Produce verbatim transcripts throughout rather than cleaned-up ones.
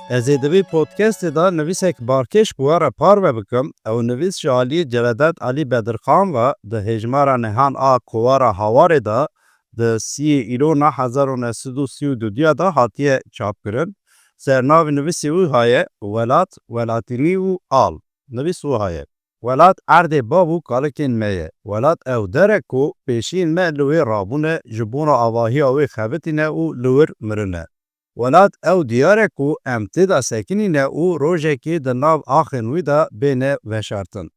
Ez ê di vî podcastê de nivîsek balkêş bi we re parve bikim. Ew nivîs ji aliyê Celedet Alî Bedirxan ve di hêjmara nehan a Kovara Hawarê de di siyê Îlona hezar û neh sed û sî û dudiya de hatiye çapkirin. Sernavê nivîsê wî haye Welat, Welatînî û Al. Nivîs wiha ye. Welat erdê bav û kalikên me ye. Welat ew der e ku pêşiyên me li wê rabûne, ji bona avahiya wê xebitîne û li wir mirine. Welat ew diyar e ku em tê de sekinîne û rojekê di nav axên wî de bêne veşartin.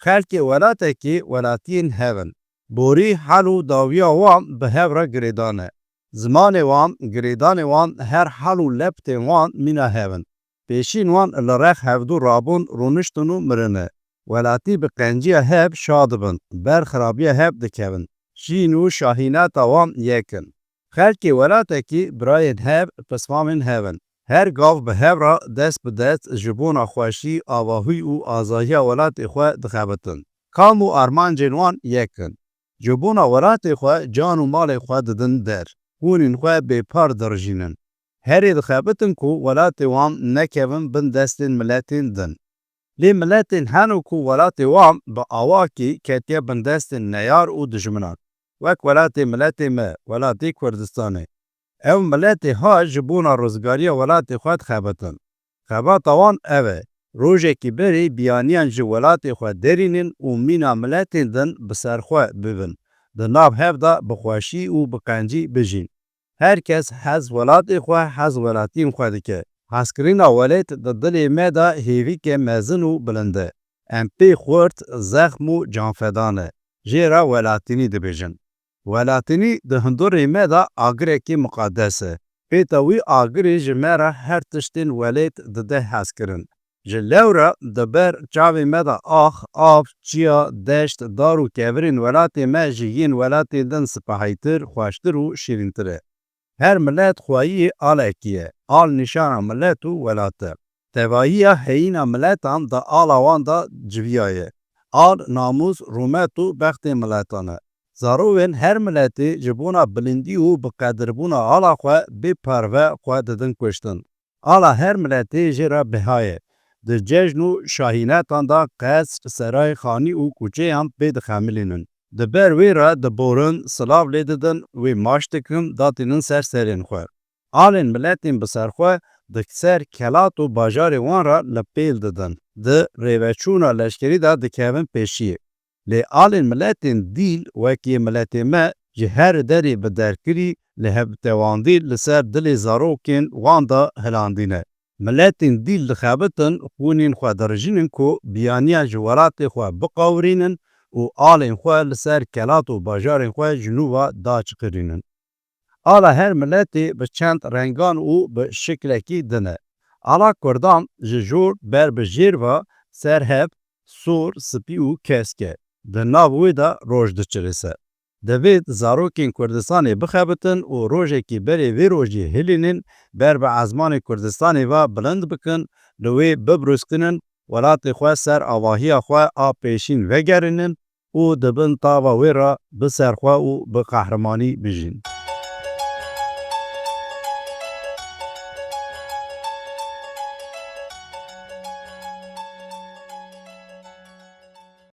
Xelkê welatekî welatiyên hev in. Borî, hel û dawiya wan bi hev re girêdan e. Zimanê wan, girêdanê wan, her hal û leptên wan mîna hev in. Pêşîn wan li rex hevdû rabûn, rûniştin û mirine. Welatî bi qenciya hev şa dibin, ber xirabiya hev dikevin. Şîn û şahîneta wan yek in. Xelkê welatekî birayên hev, pismamên hev in. Her gav bi hev re dest bi dest ji bona xweşî, avahî û azahiya welatê xwe dixebitin. Kam û armancên wan yek in. Ji bona welatê xwe can û malê xwe didin der. Xûnên xwe bêpar dirijînin. Herê dixebitin ku welatê wan nekevin bin destên miletên din. Lê miletên hene ku welatê wan bi awakî ketiye bin destên neyar û dijminan. Wek welatê miletê me, welatê Kurdistanê. Ew miletê ha ji bona rizgariya welatê xwe dixebitin. Xebata wan ev e, rojekî berê biyaniyan ji welatê xwe derînin û mîna miletên din bi ser xwe bibin, di nav hev de bi xweşî û bi qencî bijîn. Her kes hez welatê xwe, hez welatiyên xwe dike. Hezkirina welêt di dilê me de hêvîke mezin û bilind e. Em pê xurt, zexm û canfedan e. Jê re welatînî dibêjin. Welatînî di hundurê me de agirekî miqedes e. Pêta wî agirê ji me re her tiştên welêt dide hezkirin. Ji lewra di ber çavê me de ax, av, çiya, deşt, dar û kevirên welatê me ji yên welatên din sipehîtir, xweştir û şîrîntir e. Her milet xweyî alekî ye. Al nîşana milet û welat e. Tevahiya heyîna miletan di ala wan de civiyaye. Al namûs, rûmet û bextê miletan e. Zarovên her miletê ji bona bilindî û biqedirbûna ala xwe bê parve xwe didin kuştin. Ala her miletê jê re biha ye. Di cejn û şahînetan de qesr, seray, xanî û kuçeyan pê dixemilînin. Di ber wê re diborin, silav lê didin, wê maç dikin, datînin ser serên xwe. Alên miletên bi ser xwe di ser kelat û bajarê wan re li pêl didin. Di rêveçûna leşkerî de dikevin pêşiyê. Lê alên miletên dîl wek yê miletê me ji her derê bi derkirî li hevtewandî li ser dilê zarokên wan de hilandîne. Miletên dîl dixebitin, xûnên xwe dirijînin ku biyaniya ji welatê xwe biqewirînin û alên xwe li ser kelat û bajarên xwe ji nû ve daçiqirînin. Ala her miletê bi çend rengan û bi şiklekî din e. Ala kurdan ji jor ber bi jêr ve ser hev, sor, spî û kesk e. Di nav wê de roj diçilîse. Divêt zarokên Kurdistanê bixebitin û rojekî berê vê rojê hilînin, ber bi ezmanê Kurdistanê ve bilind bikin, li wê bibrûskinin, welatê xwe ser avahiya xwe a pêşîn vegerînin û di bin tava wê re bi ser xwe û bi qehremanî bijîn.